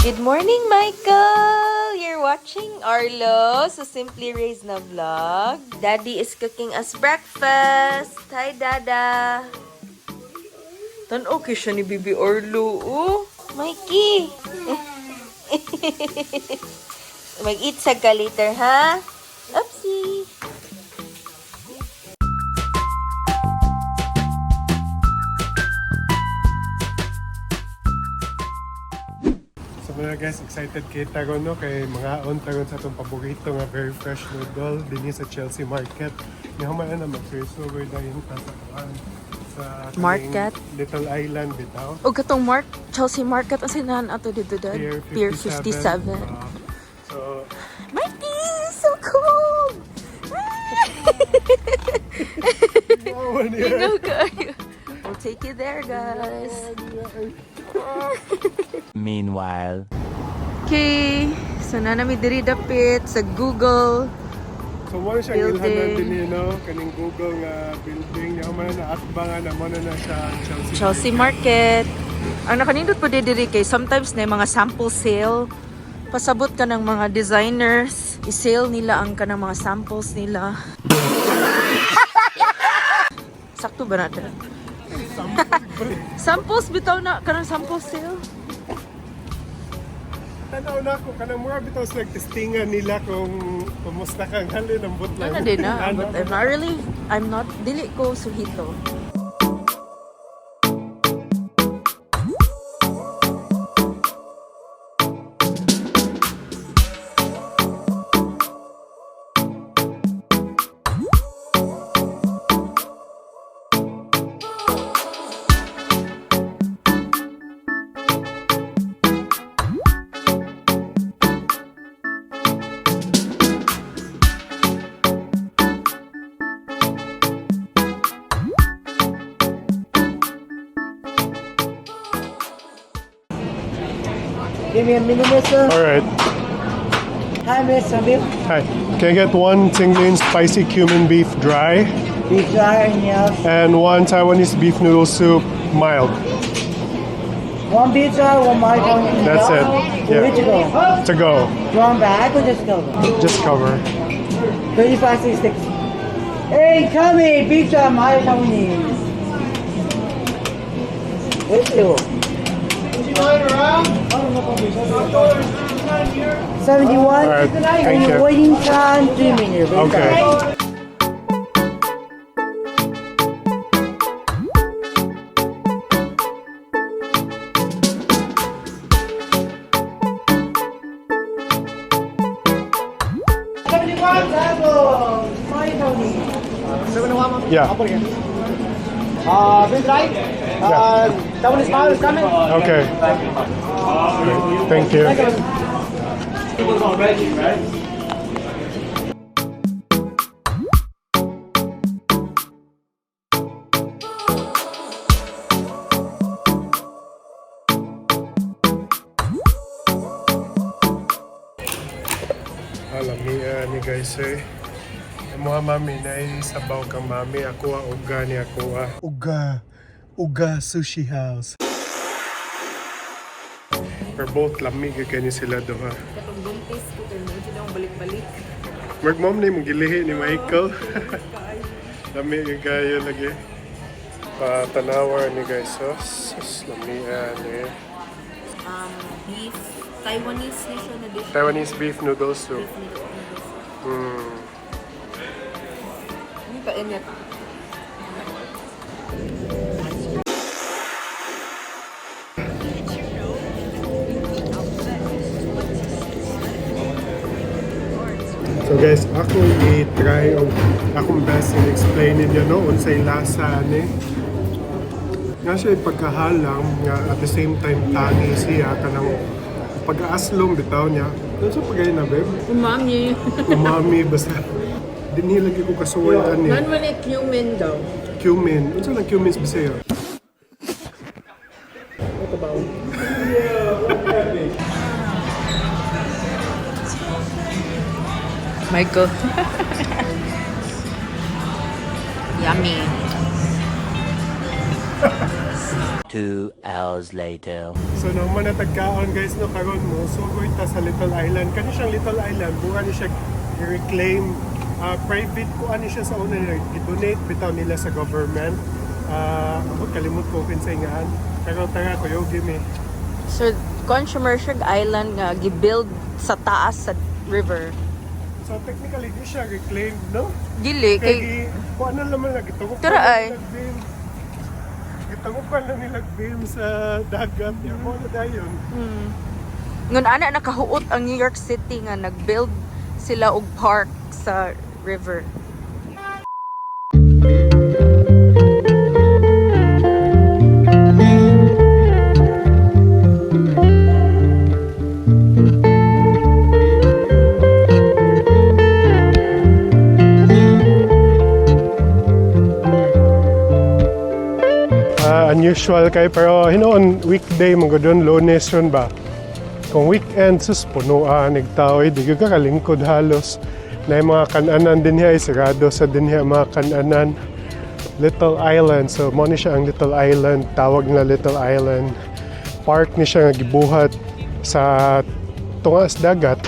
Good morning, Michael! You're watching Arlo sa Simply Raised na vlog. Daddy is cooking us breakfast. Hi, Dada! Tan okay siya ni Bibi Arlo, oh. Mikey! Mag-eat sa ka later, ha? Oopsie! So mga guys, excited kita ko no kay mga on tagon sa atong paborito nga very fresh noodle dinhi sa Chelsea Market. Nihuman na magsursugoy dayon ta sa kuan sa kaning Market? Little Island bitaw. O katong Mark, Chelsea Market ang sinahan ato dito dad. Pier Pier 57. 57. So Mikey, so cool! oh, niya. Ingaw kayo. We'll take you there, guys. Meanwhile. Okay, so na nami diri dapit sa Google. So mo na siyang Building. ilhanan dinhi no kaning Google nga building niya man na atbangan na mo na na siya ang Chelsea. Chelsea Market. Ang nakanindot po diri kay sometimes na yung mga sample sale. Pasabot ka ng mga designers, i-sale nila ang kanang mga samples nila. Sakto ba natin? Samples bitaw na kanang sample sale. Tanaw na ako kanang mura bitaw sa nagtestingan nila kung kumusta kang halin ang butlan. Ano din na, Ano? but I'm not really, I'm not, dili ko suhito. Give me a minute, sir. All right. Hi, Miss Sabil. Hi. Can I get one Tinglin spicy cumin beef dry Beef dry and yes. and one Taiwanese beef noodle soup mild? One beef dry, one mild. One That's it. Yeah. Which go? To go. Do you want bag or just go? Just cover. 35, 66. Hey, come here. Beef dry, mild Taiwanese. Which you? 71. All right. Thank And you. waiting time, 3 minutes. Okay. Yeah. Beef dry. Taiwanese mild is coming. Okay. Great. Thank you. Alam niya ni guys eh. Mga mami na sabaw kang mami. Ako ah, uga ni ako ah. Uga. Uga Sushi House. Pero both lamig kay ni sila duha. Katong buntis ko kay mo sila akong balik-balik. Mag mom ni mong gilihi ni Michael. Lami kay kayo lagi. Patanawa ni guys. So, sus, lami ni. Beef, Taiwanese ni siya na dish. Taiwanese beef noodle soup. Ano kainit? So guys, ako i-try og akong best in explaining niya no unsay lasa ani. Nga siya pagkahalang nga at the same time tangi siya kanang pag-aaslom bitaw niya. Ano sa pagay na babe? Umami. Umami basta dinhi lagi ko kasuway ani. Nan man cumin daw. Cumin. Unsa lang cumin sa Bisaya? Michael. Yummy. 2 hours later. So nang man natagkaon guys no, karon mo sugoy ta sa Little Island. Kani siyang Little Island, buka ni siya i-reclaim, private ko ani siya sa una nila, i-donate bitaw nila sa government. Abot kalimot ko kinsay ngaan. Pero tara kuyogi mi. So, consumer siya island nga gibuild sa taas sa river. So technically di siya reclaimed, no? Dili Kay kay kuan na naman lagi tugok. Tara, ay. Gitugok pa lang nila beam sa dagat. Ya mo na dayon. Ngun ana nakahuot ang New York City nga nag-build sila og park sa river. Unusual kay pero hinuon weekday man gud yun, Lunes yun ba. Kung weekend sus punuan ig tao eh, di gyud ka kalingkod halos. Na yung mga kananan din ay sarado sa din mga kananan. Little Island, so mo ni siya ang Little Island, tawag na Little Island. Park ni siya nga gibuhat sa tungas dagat.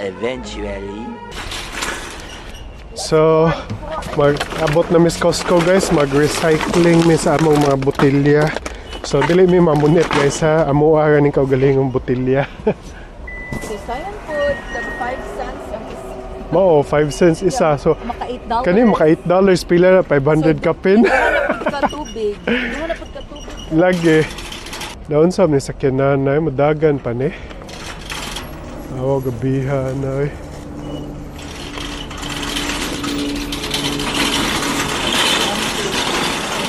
Eventually. So, mag-abot na Miss Costco guys, mag-recycling mi sa among mga botelya. So, dili mi mamunit guys ha, amo ara ning kaugalingong botelya. So sayang po, tag 5 cents ang isa. Mao, 5 cents isa. So, Maka $8. kani maka $8 pila na 500 kapin. Duha na pud ka tubig. Duha na pud ka tubig. Lagi. Daon sa ni sakyanan na madagan pa ni. Awa gabihan na eh.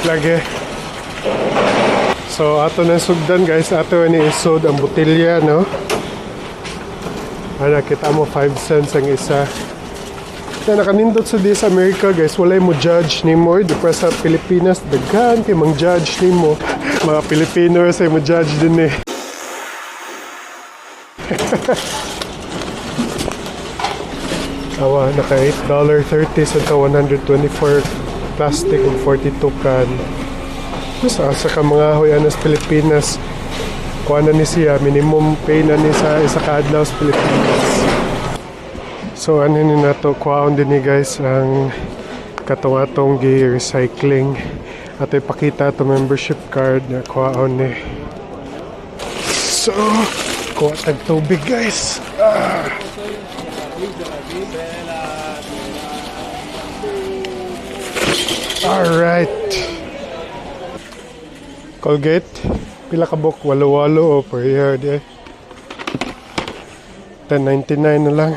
Lagi. So ato na sugdan guys, ato ni isod ang botelya no. Ana kita mo 5 cents ang isa. Na nakanindot sa di sa Amerika guys, walay mo judge nimo di pa sa Pilipinas daghan kay mang judge nimo. Mga Pilipino sa mo judge din eh. Awa, naka $8.30 sa to 124 plastic ug 42 can. Mas asa ka mga hoy anas Pilipinas. Kuha na ni siya, minimum pay na ni sa isa ka adlaw sa Pilipinas. So ano ni nato kuhaon din ni guys ang katong atong gi-recycling ato ipakita ato membership card na kuhaon ni. So kuha tag tubig guys. Ah. Alright. Colgate. Pila ka buok? Walo-walo o per year di ay. 10.99 na lang.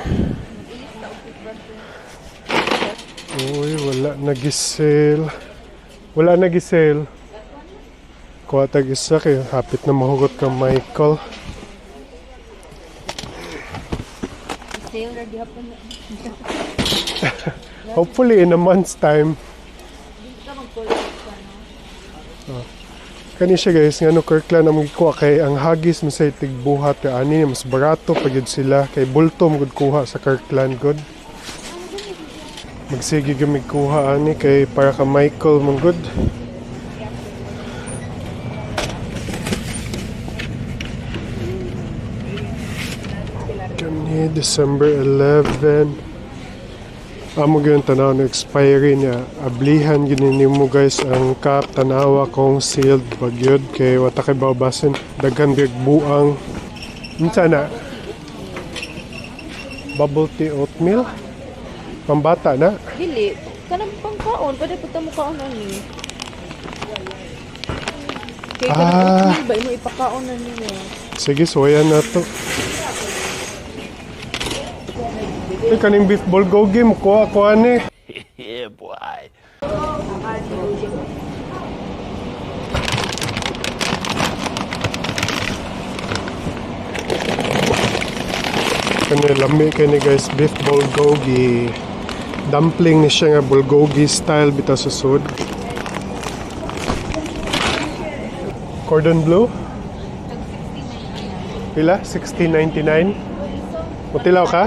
Uy, wala nag-sale. Wala nag-sale. Kuha tag isa kay hapit na mahugot ka Michael. Sale ra gihapon na. Hopefully in a month's time. Oh. Kani siya guys, nga no Kirkland ang gikuha kay ang hagis mo sa tigbuhat kay ani mas barato pa gyud sila kay bulto mo gud kuha sa Kirkland gud. Magsige gamig kuha ani kay para ka Michael man gud. Ni December 11. Amo gyud tanaw na expiry niya. Ablihan gyud nimo, guys, ang cup, tanawa kung sealed ba gyud kay wa ta kay basin daghan gyud buang. Unsa na? Bubble tea oatmeal? Pambata na. Dili. Kanang pangkaon. Pwede punta mo kaon ani. Kay kanang oatmeal ba imo ipakaon na niya. Sige, soya na to. Eh, kaning beef bulgogi, mukuha ko ani. Yeah, boy. Kani lami kay ni, guys, beef bulgogi. Dumpling ni siya nga bulgogi style bitaw sa sud. Cordon bleu? Pila? 16.99? Mutilaw ka?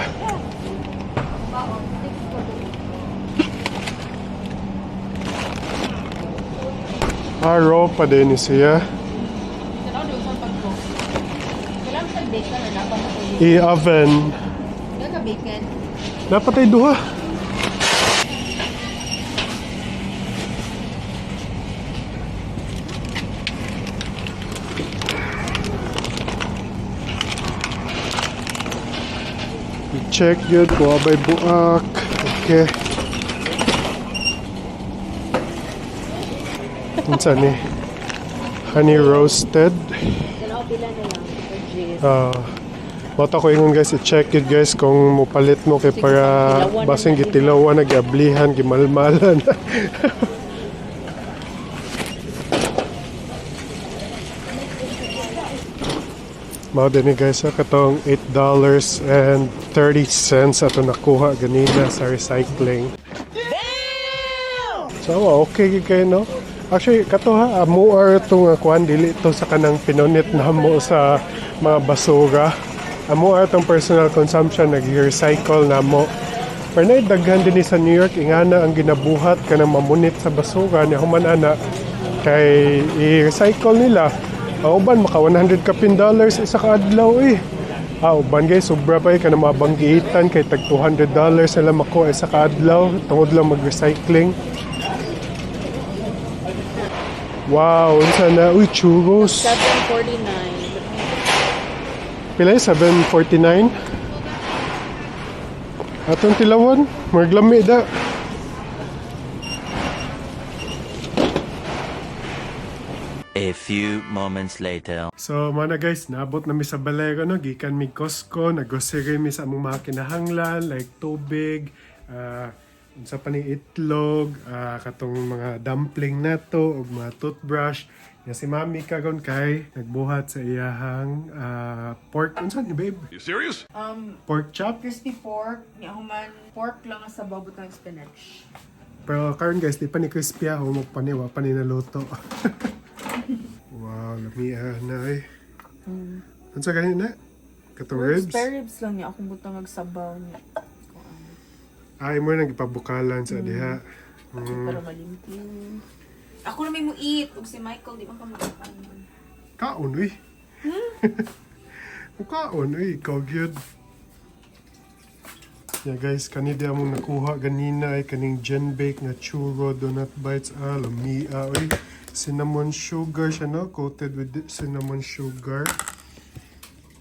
Ah, raw pa din ni siya. I-oven. Dapat ay duha. I-check yun kung abay buak. Okay. Unsa ni? Honey roasted. Ah, Mata ko ingon, guys, i-check yun, guys, kung mupalit mo kay para basing gitilawan na giablihan, gimalmalan. Mao din ni, guys, ha, katong $8.30 ato nakuha ganina sa recycling. So, okay gyud kayo, no? Actually, kato ha, amo ar itong kuan, dili to sa kanang pinunit na mo sa mga basura. Amo ar itong personal consumption, nag-recycle na mo. Pero na daghan din ni sa New York, ingana ang ginabuhat kanang mamunit sa basura niya human ana kay i-recycle nila. Ang uban maka 100 kapin dollars isa ka adlaw eh. Ah, uban, guys, sobra pa eh, kanang mga banggiitan kay tag $200 sila makuha isa ka adlaw tungod lang mag-recycling. Wow, unsa na? Uy, churros. 749. Pila yun? 749? Atong tilawan, maglami da. A few moments later. So, mana guys, naabot na mi sa balay ko, no? Gikan mi Costco, nag-grocery mi sa among mga kinahanglan, like tubig, unsa pa ning itlog, katong mga dumpling nato, ug mga toothbrush. Ya si mami karon kay nagbuhat sa iyahang pork, unsa ni, babe? You serious? Pork chop? Crispy pork, niya human pork lang sa babot ng spinach. Pero karon, guys, di pa ni crispy ako magpaniwa pa ni naluto. Wow, lami na eh. Unsa gani na? Katong ribs? Spare ribs lang niya akong butang agsabaw niya. Ay mo nang gipabukalan sa diha. Para malimti. Ako na may mo eat. Ug si Michael, di man ka makakaan. Kaon uy. Kaon uy, ikaw gyud. Yeah guys, kani di among nakuha ganina ay kaning Gen Bake nga churro donut bites, ah, lamia uy. Cinnamon sugar siya, no, coated with cinnamon sugar.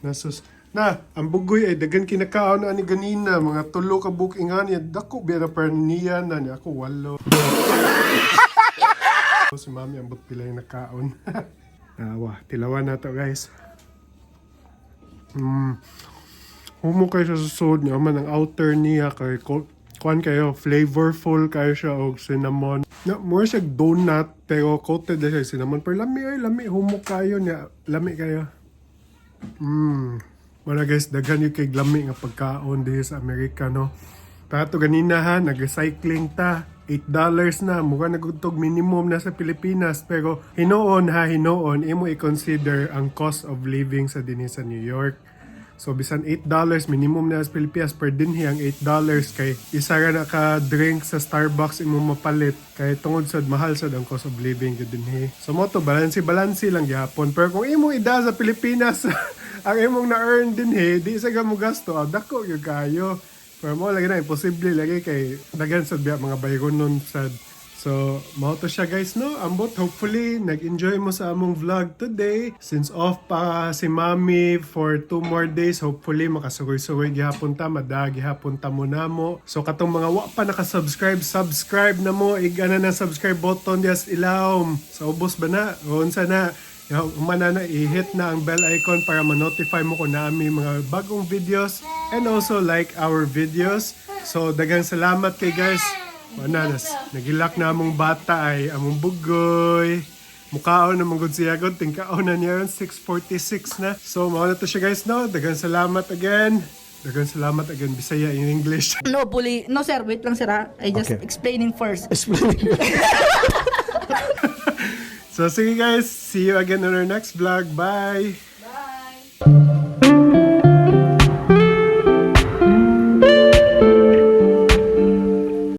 Nasus na, ang bugoy ay dagan kinakaon na ani ganina, mga tulo ka buok ingani, dako biya na per niya na ni ako walo. Si mami ambot pila yung nakaon. Awa, tilawan na to, guys. Humo kayo sa susod niya man ang outer niya kay kuan kayo flavorful kayo siya og cinnamon. Na more siya donut pero coated na siya cinnamon, pero lami ay lami, humo kayo niya, lami kayo. Wala guys, daghan yung kay lami nga pagkaon dito sa Amerika, no. Pero ato ganina ha, nag-recycling ta. $8 na, mukha nagutog minimum na sa Pilipinas. Pero hinuon ha, hinuon, imo i-consider ang cost of living sa dinhi sa New York. So bisan $8 minimum na sa Pilipinas per dinhi ang $8 kay isa ra na ka drink sa Starbucks imong mapalit kay tungod sad mahal sad ang cost of living gyud dinhi. So mao to, balanse balanse lang gyapon. Pero kung imong ida sa Pilipinas ang imong na-earn dinhi, di sa mo gasto, ah, dako gyud kayo. Pero mao lagi na imposible lagi kay daghan sad biya mga bayronon sad. So, mao to siya guys, no? Ambot, hopefully, nag-enjoy mo sa among vlog today. Since off pa si Mami for 2 more days, hopefully, makasugoy-sugoy gihapon ta, mada gihapon ta mo namo. So, katong mga wa pa nakasubscribe, subscribe na mo. Igana na subscribe button diya sa ilawom. Sa ubos ba na? O, unsa na? Umana na, i-hit na ang bell icon para ma-notify mo kung naa mi mga bagong videos and also like our videos. So, daghang salamat kay guys. Wala nas, nagilak na among bata ay among bugoy. Mukaon na manggod siya god, tingkaon na niya 6:46 na. So mao na to siya guys, no. Daghang salamat again. Daghang salamat again, Bisaya in English. No, bully. No, sir. Wait lang, sir. Ha? I just explaining first. So sige guys, see you again on our next vlog. Bye.